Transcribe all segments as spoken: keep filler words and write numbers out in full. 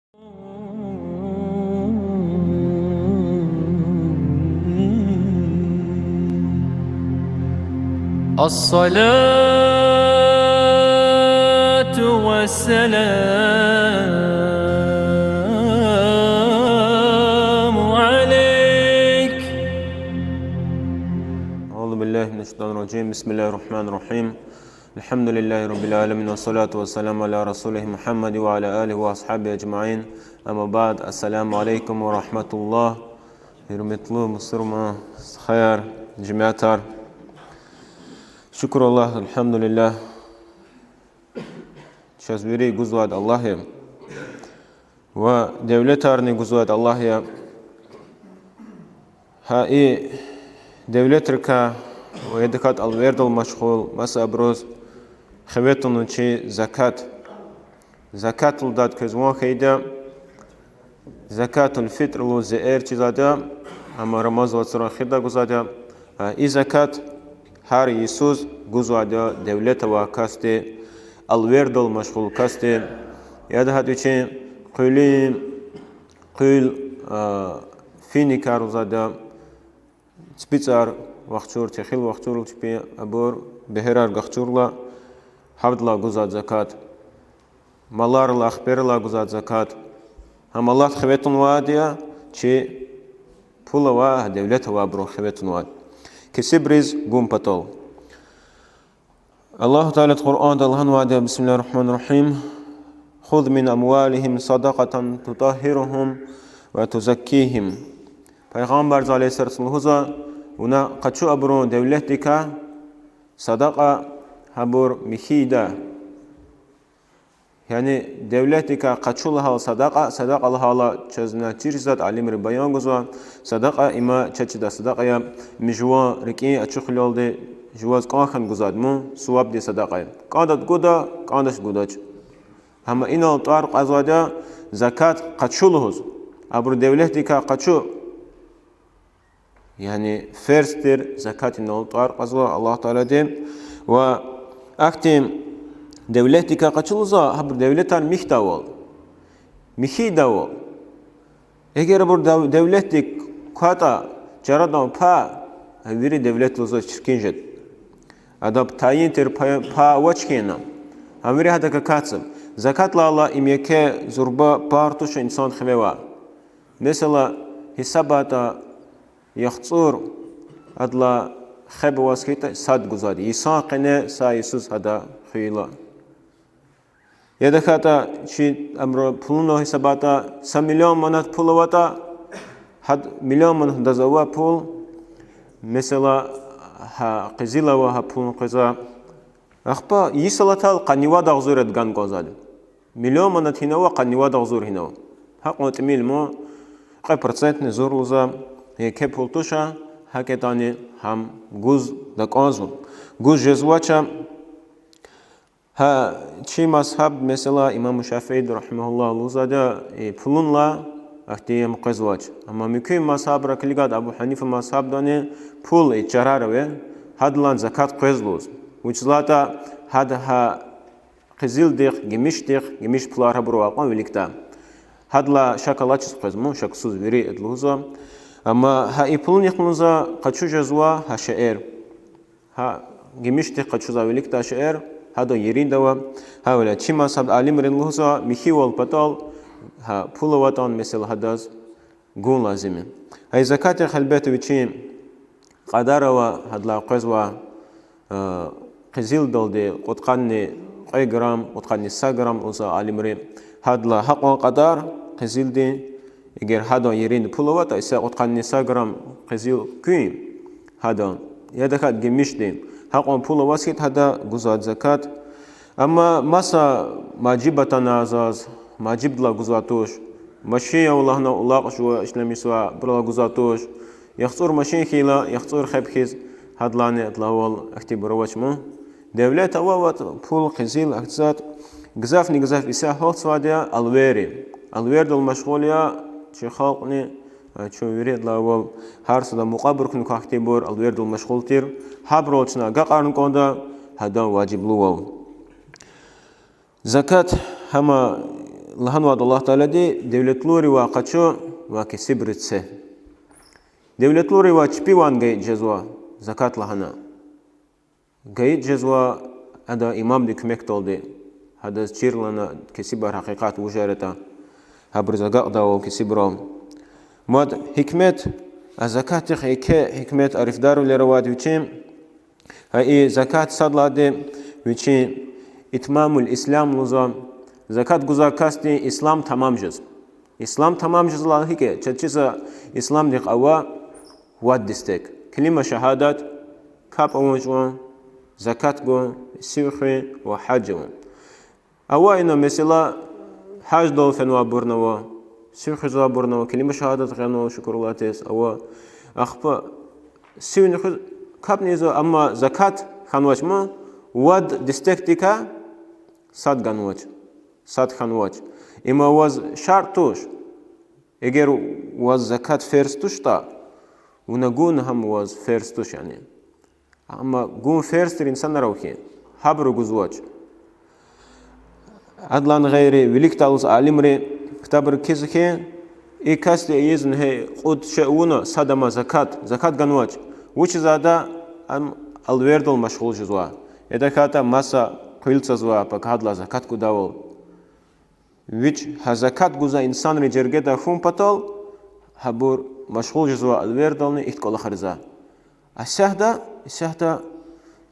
الصلاة والسلام عليك. أعوذ بالله من الشيطان الرجيم. بسم الله الرحمن الرحيم. الحمد لله رب العالمين، والصلاة والسلام على رسوله محمد وعلى آله وأصحابه أجمعين. أما بعد، السلام عليكم ورحمة الله. Гьуьрметлу мусурман стхаяр, жемятар. Шукур Аллагь, альгьамдулиллагь. Чаз вири гузвайди Аллагь я. Ва девлетарни гузвайди Аллагь я. Гьа и девлетрикай ва я тахьайтӀа алвердал машгъул маса абуруз хиве тунва чи закат. Закат лугьудайди квез ван хьайиди я, закатуль-фитӀр лугьуз зи эр чизвайди я, амма Рамазан вацран эхирдай гузвайди я. А, и закат гьар йисуз гузвайди я девлет авай касди, алвердал машгъул касди, яда гьатта вичин къуьлуьн, къуьл, а, финикай лугьузвайди я, ципицӀар вахчур, техил вахчур, чпи абур, бегьерар гахчурла, гьавдалай гузвайди закат. Маларилай, хиперилай гузвайди закат. Гьам Аллагьди хиве тунвайди я, чи пул авай, девлет авайбурун хиве тунвайди. Кесибриз гун патал. Аллагьу Таалади Къуръанда лагьанвайди я, بسم الله الرحمن الرحيم: خذ من أموالهم صدقة تطهرهم وتزكيهم. Пайгъамбарди عليه الصلاة والسلام лугьузва: вуна къачу абурун девлетдикай садакьа, гьабур михьи ийида. Яни девлетдикай къачу лагьайла садакьа, садакьа лагьайла чаз вуна чир жезвайди, алимри баян гузва, садакьа има чаз чидай садакьа я, им жуван рикӀин ачухаралди жуваз кӀан хьана гузвайди ман, сувабдин садакьа я. КӀандатӀа гуда, кӀандачтӀа гудач. Амма инал тӀвар кьазвайди я закат къачу лугьуз, абурун девлетдикай къачу. Яни ферз тир закат инал тӀвар кьазва Аллагьу Таалади. Ва ахьтин девлетдикай къачу лугьузва, гьабур девлетар михьдайвал, михьи ийидайвал. Эгер абур дев-, девлетдик кватӀа, чарадан пай, вири девлет лугьузва чиркин жеда. Адан тайин тир пай, пай авач хьи ина, гьам вири гьадак акатзава. Закат лагьайла им еке зурба пар туш инсан хиве авай. Месела, гьисабайтӀа, яхцӀур, адалай хеб аваз хьайитӀа, сад гузвайди, йисан къене са йисуз гьада хуьйила. Я тахьайтӀа чи абурун пулунал гьисабайтӀа, са миллион манат пул аватӀа, гьада миллион манат адаз ава пул, месела, гьа къизил ава гьа пулун къвезвай. Ахпа йис алатайла къанни вад агъзур яд гана кӀанзавайди. Миллион манат гьина ава, къанни вад агъзур гьина ава. Гьакьван тӀимил ман, кьве процентни зур лугьузва, еке пул туш, гьакӀ ятӀани гьам гуз такӀанзава. Гуз жезвач. Гьа чи мазгьаб, месела, имам ШафиӀиди, رحمه الله, лугьузвайди, и пулунал ахьтин ям къвезвач. Амма муькуь мазгьабра килигайд, Абу Гьанифа мазгьабдани пул, и чарар ава, гьадалай закат къвез лугьуз. Вучиз лагьайтӀа гьада гьа къизилдихъ, гимишдихъ, гимиш пулар гьабур ава кьван виликдай. Гьадалай шак алачиз къвезма, шаксуз вири ада лугьузва. Амма гьа и пулунихъ лугьузва къачу жезва гьа шейэр. Гьа гимишдихъ къачузвай виликдай шейэр, гьадан еринда ава. Гьавиляй чи мазгьаб алимри лугьузва, михьивал патал гьа пул аватӀан, месела, гьадаз гун лазим я. Гьа и закатдихъ гьелбетда вичин кьадар ава, гьадалай къвезвай, э, къизилдалди кьудкъанни кьве грамм, кьудкъанни са грамм лугьузва алимри. Гьадалай гьакьван кьадар къизилдин, эгер гьадан еринда пул аватӀа, иса кьудкъанни са грамм къизил куьн гьадан, я тахьайтӀа гимишдин, гьакьван пул аваз хьайитӀа, гьада гузвайди закат. Амма маса мажиб атана заз, мажибдилай гузвай туш, машин ава лагьана улакь жува ишлемишзавайбурулай гузвай туш, яхцӀур машин хьайила, яхцӀур хеб хьиз, гьадалайни адалайвал ахьтинбур авач ман. Девлет ава, аватӀа пул, къизил, ахьтин затӀ, гзафни-гзаф исятда гьалтзавайди я алвер. Алвердал машгъул я чи халкьни, чун вири адалайвал, гьар сада мукьвабур хьун квахьтинбур алвердал машгъул тир, гьабурал чна агакьарна кӀанда гьадан важиблувал. Закат гьам лагьанвайди Аллагь Таалади: девлетлуривай къачу ва кесибриз це. Девлетлуривай чпивай гайи жезва закат лагьана. Гайи жезва ада имамдин куьмекдалди, гьадаз чир лагьана кесибар гьакъикъат вужар ятӀа, гьабуруз агакьдайвал кесибрал. Мад гьикмет, а закатдихъ еке гьикмет арифдарвилера авайди вичин, гьа и закат сад лагьайди вичин итмамул ислам лугьузва, закат гузвай касдин ислам тамам жез. Ислам тамам жез лагьайла гьикӀ я, чаз чизва исламдихъ ава вад дестек: калима шагьадат, капӀ авун, закат гун, сив хуьн ва гьаж авун. Ава ина, месела, гьаждал фенвайбурни ава, сив хуьзвайбурни ава, калима шагьадат гъанвал, шукур Аллагьдиз, ава. Ахпа сивни хуьз, капӀни ийизва, амма закат хьанвач ман, вад дестекдикай сад ганвач, сад хьанвач. Има ваз шартӀ туш. Эгер ваз закат ферз туштӀа, вуна гун гьам ваз ферз туш, яни. Амма гун ферз тир инсанар ава хьи, гьабуру гузвач. Адалай гъейри, виликдай лугьуз алимри ктабра кхьизва хьи, и касди ийиз ингье кьуд шей авуна, сад ама закат, закат ганвач. Вучиз ада? Ам алвердал машгъул жезва. Я тахьайтӀа маса къуьл цазвай, пакагьдалай закат гудайвал. Вич гьа закат гузвай инсанрин жергедай хьун патал, гьабур машгъул жезва алвердални ихьтин кӀвалахриз. Исятда, исятда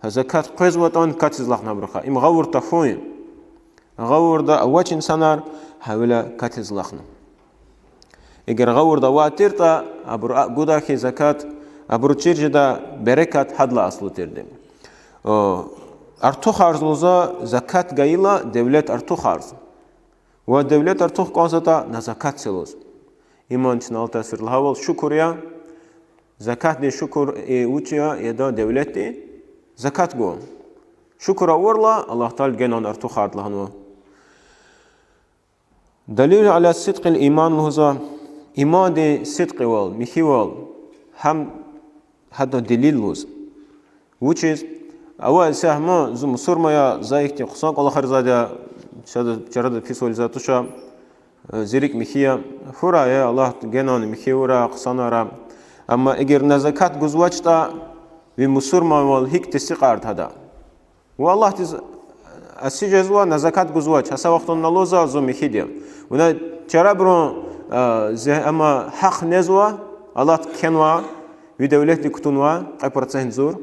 гьа закат къвезватӀан катиз алахъна абурухъай. Им гъавурда тахьун я. Гъавурда авач инсанар, гьавиляй катиз алахъна. Эгер гъавурда авай тиртӀа, абуру акӀ гудай хьи закат, абуру чир жедай берекат гьадалай аслу тирди. Артухарза лугьузва закат гайила девлет артухарза. Ва девлет артух кӀанзаватӀа, на закат це лугьуз. Иман чна алай тасвир лагьайвал шукур я, закатдин шукур, э, вуч я, яда девлетди закат гун. Шукур авурла, Аллагь Таалади генани артухарда лагьанва. دليل على صدق الإيمان лугьузва, имандин сидкьивал, михьивал, гьам гьадан делил лугьуз. Вучиз? Авай сагьма, зун мусурман я, за ихьтин хъсан кӀвалахризайди я, чарада, чарада писвалзавай туш, зи рикӀ михьи я, хьурай, Аллагь генани михьи авурай, хъсанарай. Амма эгер на закат гузвачтӀа, ви мусурманвал гьикӀ тестикьарда гьада? Ва Аллагьдиз аси жезва, на закат гузвач, гьа са вахтунда лугьузва зун михьиди я. Вуна чарабурун, а, зе-, амма гьахъ незва, Аллагьди кхьенва, ви девлетди кутунва кьве процент зур.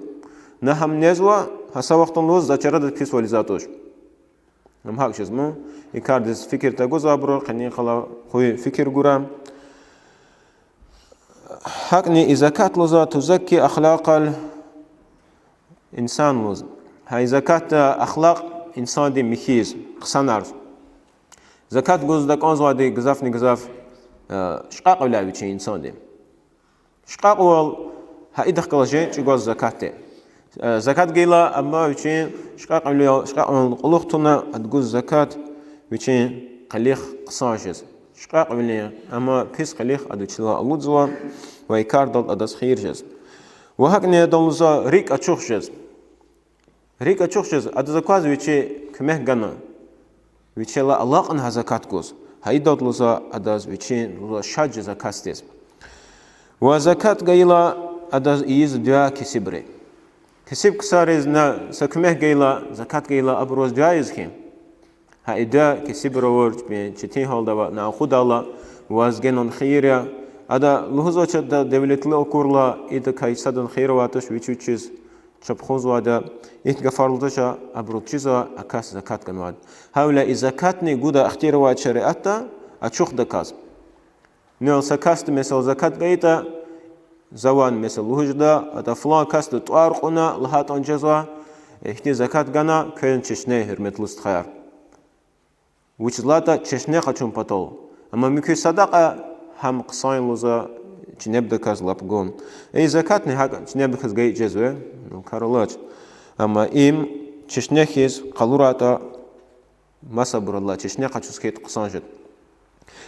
На гьам незва, гьа са вахтунда лугьуз за чарада писвалзавай туш. Ам гьакӀ жезма, и кардиз фикир тагузвайбуру къенин къала хьуй фикир гурай. ГьакӀни и закат лугьузва تزكي أخلاق الإنسان лугьуз. Гьа и закатда ахлакь инсандин михьиз, хъсанарз. Закат гуз такӀанзавайди гзафни гзаф, э, шкьакьвиляй вичин инсандин. Шкьакьвал гьа идахъ галаз жен чӀугваз закатди. Э, закат гайила, амма вичин шкьакьвилел, шкьакьвилелди кьулухъ туна, ада гуз закат вичин къилих хъсан жез. Шкьакьвилин, амма пис къилих ада вичелай алудзава, ва и кардал адаз хийир жез. Ва гьакӀни адан лугьузва рикӀ ачух жез. РикӀ ачух жез, адаз акваз вичи куьмек гана, вичелай алакьна гьа закат гуз. Гьа идалди лугьузва адаз вичин, лугьузва, шад жез а касдиз. Ва закат гайила адаз ийиз дуьа кесибри. Кесиб ксариз на са куьмек гайила, закат гайила, абур ваз дуьа ийиз хьи. Гьа и дуьа кесибрив авур четин гьалда ва на акъудайла, ваз генани хийир я. Ада лугьузвач, ада девлетлу акурла, идакай садан хийир авайди туш, вич вичиз чапхунзавайди я, ихьтин гафар лугьузвач, абурал чизва а кас закат ганвайди. Гьавиляй и закатни гудай ихтияр авай шариатда ачухдаказ. Инал са касди, месела, закат гайитӀа, завай, месела, лугьуз жеда, ада флан касди тӀвар кьуна лагьайтӀани жезва, ихьтин закат гана, квез чешне, гьуьрметлу стхаяр. Вучиз лагьайтӀа чешне къачун патал. Амма муькуь садакьа гьам хъсан я лугьузва чинебдаказ лап гун. И закатни гьакӀ чинебдаказ гайи жезва, ну, кар алач. Амма им чешне хьиз къалурайтӀа, масабур алай чешне къачуз хьайитӀа хъсан жеда.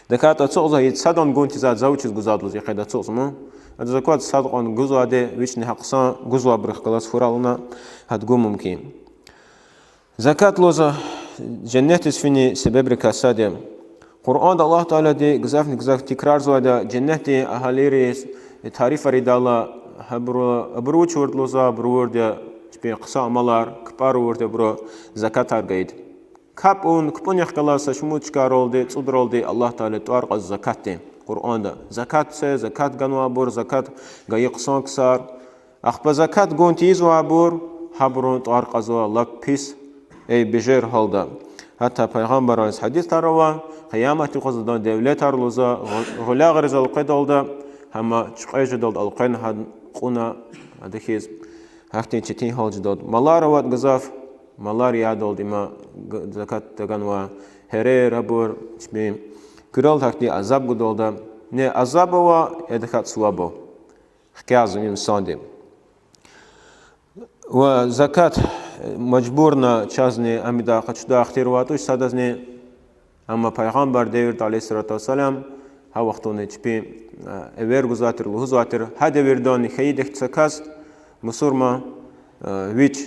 ТахьайтӀа ацукьзава, и садан гун тийизвайди за вучиз гузвайди лугьуз, и къайда ацукьзама. Адаз акваз сад кьван гузвайди, вични гьа хъсан гузвайбурухъ галаз хьурай лагьана, гьада гун мумкин. Закат лугьузва женнетдиз финин себебрикай сад я. Къуръанда Аллагь Таалади гзафни гзаф тикрарзавайди я женнетдин агьалийриз, э, тарифар ийидайла, гьабуру, абуру вуч авурда лугьузва, абуру авурди я чпин хъсан амалар, кпӀар авурди я абуру, закатар гайиди. КапӀ авун, кпӀунихъ галаз са шумуд чкайралди, цӀудралди Аллагь Таалади тӀвар кьазва закатдин Къуръанда. Закат це, закат ганвайбур, закат гайи хъсан ксар. Ахпа закат гун тийизвайбур, гьабурун тӀвар кьазва лап пис, эй, бежер гьалда. Гьатта Пайгъамбаран гьадисар ава, Къиямат юкъуз адан девлетар лугьузва, гъу-, гъуьлягъриз элкъведалда, гьама чуькьвез жедалда элкъвена гьа кьуна, ада хьиз, гьахьтин четин гьал жедалда. Малар аватӀа гзаф, малар ядалда има г-, закат таганва, гьерер абур, чпин куьрелди гьахьтин азаб гудалда. Не азаб ава, эдахъ суваб ава. Хкязва инсанди. Ва закат, э, мажбурна чазни ам ийидай, къачудай ихтияр авайд туш садазни, амма Пайгъамбар девирда, عليه الصلاة والسلام, гьа вахтунда чпин, э, эвер гузвай тир, лугьузвай тир, гьа девирдани хьайидахьтин са кас, мусурман, э, вич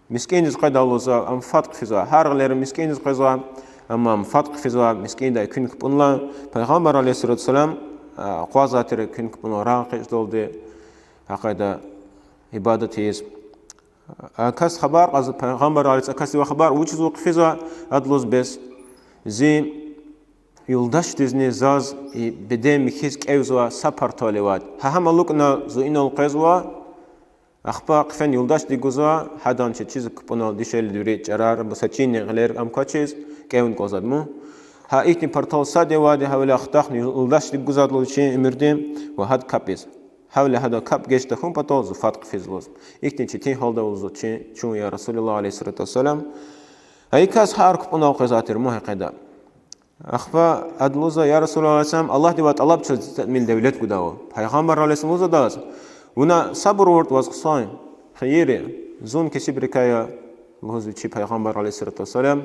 мискӀиндиз къведайла лугьузва, ам фад хъфизва, гьар гъилера мискӀиндиз къвезва, амма ам фад хъфизва, мискӀиндай куьн кпӀунилай, Пайгъамбар, عليه الصلاة والسلام, э, акъвазвай тир куьн кпӀунилай, рагъ экъечӀдалди, гьа къайда ибадат ийиз. А кас хабар кьаз, Пайгъамбар, عليه الصلاة والسلام, а касдивай хабар, вучиз вун хъфизва, ада лугьуз: бес зи юлдашдизни заз и беден михьиз кӀевзавай са партал авайд. Гьа гьам алукӀна зун инал къвезва, ахпа хъфен юлдашди гузва, гьадан чечиз кпӀунал дишегьлидин вири чӀарар, са чин гъилер ам квачиз, кӀевна кӀанзавайд ман. Гьа ихьтин партал сад авайди, гьавиляй хтахна юлдашди гузвайд лугьуз вичин уьмуьрдин, ва гьада капӀ ийиз. Гьавиляй гьадан капӀ геж тахьун патал зун фад хъфизва лугьуз. Ихьтин четин гьалда ава лугьузва чи-, чун, я رسول الله, عليه الصلاة والسلام. А и кас гьар кпӀунал къвезвай тир ман гьа къайда. Ахпа ада лугьузва: я رسول الله, عليه السلام, Аллагьдивай тӀалаб це, заз такмил девлет гудайвал. Пайгъамбар, عليه السلام, лугьузвайди я: вуна сабур авуртӀа ваз хъсан хийир я, зун кесибрикай я, лугьуз вичи Пайгъамбар, عليه الصلاة والسلام,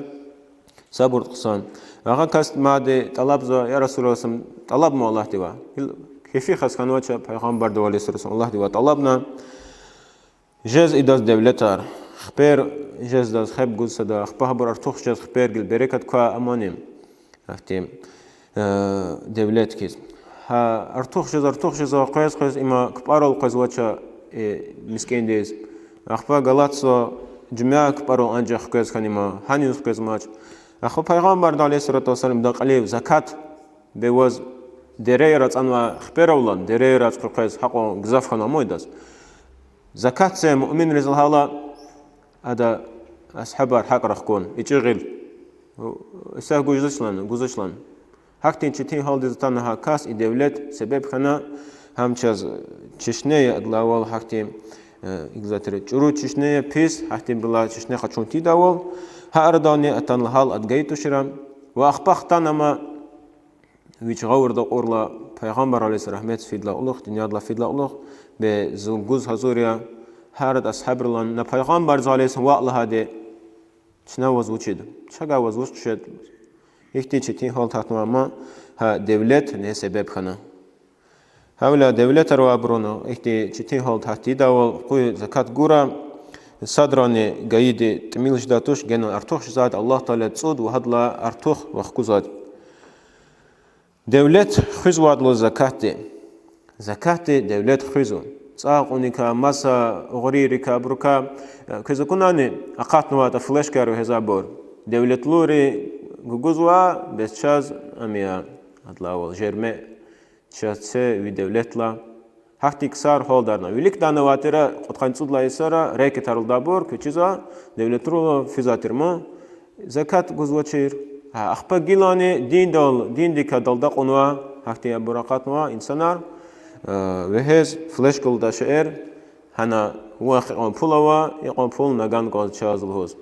сабур хъсан. Агъа кас мадни тӀалабзава: я رسول الله, عليه السلام, тӀалаб ман Аллагьдивай. Гила кефи хаз хьанвач Пайгъамбардивай, عليه الصلاة والسلام, Аллагьдивай тӀалабна. Жез идаз девлетар, хипер жез идаз, хеб гуз сада, ахпа гьабур артух жез, хипер гила берекат квай амани, ахьтин, э, девлет хьиз. Гьа артух жез, артух жез, къвез-къвез, има кпӀарал къвезвач, э, мискӀиндиз. Ахпа галатзава, жуьмя кпӀарал анжах хквез хьана има, гьаниз хквезмач. Ахпа Пайгъамбарди, عليه الصلاة والسلام, идан кьилив: закат бес ваз дереяр ацӀанвай хипер авалан, дереяр ацӀухъ къвез, гьакьван гзаф хьанва ман идаз. Закат це муъминриз лагьайла, ада асгьабар гьакӀ рахкун, ичӀи гъил. Исак гузвач лагьана, гузвач лагьана. Гьахьтин четин гьалдиз атана гьа кас, и девлет себеб хьана, гьам чаз чешне я адалайвал гьахьтин, э, икӀ затӀ тир, чӀуру чешне я, пис, гьахьтинбурулай чешне къачун тийидайвал, гьа арадални атана лагьайла ада гайи тушир ам. Ва ахпа хтана ама вич гъавурда акьурла, Пайгъамбар, عليه السلام, рагьмет фидалай кьулухъ, дуьньядилай фидалай кьулухъ, бес зун гуз гьазур я, гьарда асгьабрилай: на Пайгъамбарза, عليه السلام, ваъ лагьайди, чна ваз вучида, чавай ваз вуч тушед? Ихьтин четин гьалда гьатнавай ама гьа девлет не себеб хьана. Гьавиляй девлетар авайбуруни ихьтин четин гьалда гьат тийидайвал, къуй закат гурай, садрани гайиди тӀимил жедай туш, генани артух жезвайди, Аллагь Таалади цӀуд ва гьадалай артух вахкузвайди. Девлет хуьзвайди лугьуз закатди. Закатди девлет хуьзва. ЦӀай кьуникай, маса угърийрикай, абурукай, э, квез акунани акъатнавайтӀа флешкаяр вегьезвайбур. Девлетлуйри гугузва, бес чаз ам я, адалайвал жерме, чаз це ви девлетдилай. Гьахьтин ксар гьалдарна. Виликдай авай тир, кьудкъанни цӀудалай йисара рэкетар лугьудайбур, квез чизва, девлетлуйри физвай тир ман, закат гузвачир. Гьа, ахпа гилани диндал, диндикай далда кьунва, гьахьтинбур акъатнава инсанар, э, вегьез, флешка лугьудай шейэр, гьана вахъ икьван пул ава, икьван пул наган кӀанзава чаз лугьуз.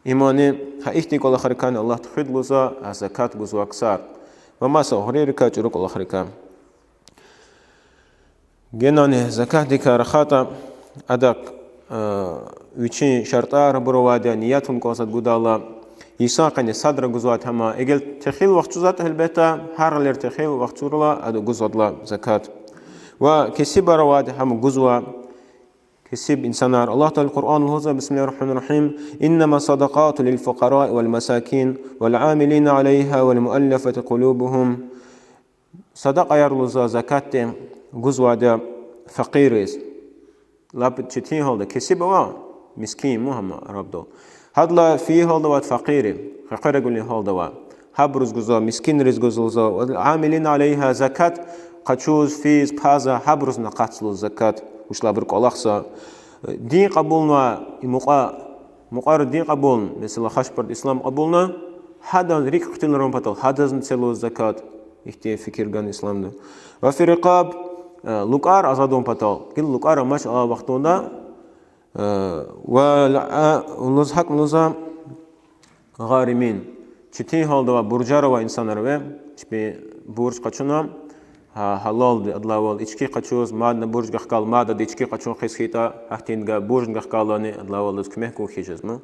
Имани, гьа ихьтин кӀвалахрикайни Аллагьди хуьда лугьузва, гьа закат гузвай ксар. Ва маса угърийрикай, чӀуру кӀвалахрикай. Генани закатдикай рахайтӀа, адак, э, вичин шартӀар абур авайди я, ният авун кӀанзавайди гудайла, йисан къене садра гузвайди гьам я, эгер техил вахчузватӀа, гьелбетда, гьар гъилера техил вахчурла, ада гузвайди я закат. Ва кесибар авайди гьам гузва, Кесиб инсанар. Аллагь Таала Къуръан лугьузва, بسم الله الرحمن الرحيم، إنما الصدقات للفقراء والمساكين والعاملين عليها والمؤلفة قلوبهم. Садакьаяр лугьузва закатди гузвайди факъирриз. Лап четин гьалда, кесиб ава, мискин, мугьамма арабдал. Гьадалай фейи гьалда авайди факъирри, къекъвера гуьлуьн гьалда ава. Гьабуруз гузва, мискинриз гуз лугьузва, والعاملين عليها, закат къачуз, физ, паза, гьабурузни акъатзава лугьуз закат, вучиз лагьайтӀа абуру кӀвалахзава. Дин кьабулнавай, и мукьва, мукьвара дин кьабулна, месела, хашпарда ислам кьабулна, гьадан рикӀ хъуьтуьлрун патал, гьадазни це лугьуз закат, ихьтин фикир гана исламда. وفي الرقاب, э, лукӀар азадун патал, гила лукӀар амач алай вахтунда, Э, ва лугьуз, гьакӀ лугьузва, غارمين, четин гьалда авай, буржар авай инсанар ва, чпи бурж къачуна, гьа, гьалалди, адалайвал ички къачуз, мадни бурж гахкайла, мад ада ички къачун хъийиз хьайитӀа, гьахьтинди бурж гахкайлани, адалайвал адаз куьмек гун хьиз жезма.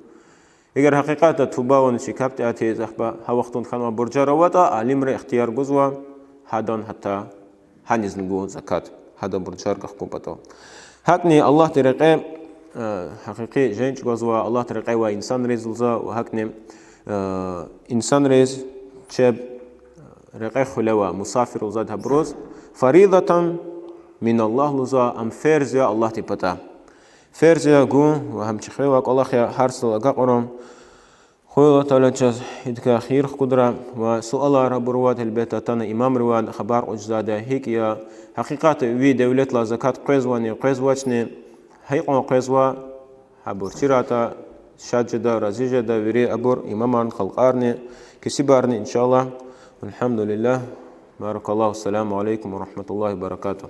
Эгер гьакъикъатда туба авуна чи капӀ тӀеатиз, ахпа гьа вахтунда хьанвай буржар аватӀа, алимри ихтияр гузва, гьадан гьатта гьанизни гун закат, гьадан буржар гахкун патал. ГьакӀни Аллагьдин рекье, э, гьакъикъи женг чӀугвазва, Аллагьдин рекье авай инсанриз лугьузва, ва гьакӀни, э, инсанриз чеб рекье хвелевай, мусафир лугьузвайди гьабуруз, فريضة من الله лугьузва, ам ферз я Аллагьдин патай. Ферз я гун, ва гьам чи хиве авай кӀвалах я, гьар садал агакьарун. Хуй Аллагь Таала чаз идакай хийир хкудра, ва суалар гьабур авайди, гьелбетда, атана имамривай хабар кьуз жезвайди я, гьикӀ я, гьакъикъатда ви девлетлай закат къвезвани, къвезвачни, гьикьван къвезва, гьабур чирайтӀа, шад жеда, рази жеда вири абур, имамарни, халкьарни, кесибарни, إن شاء الله. الحمد لله. بارك الله. السلام عليكم ورحمة الله وبركاته.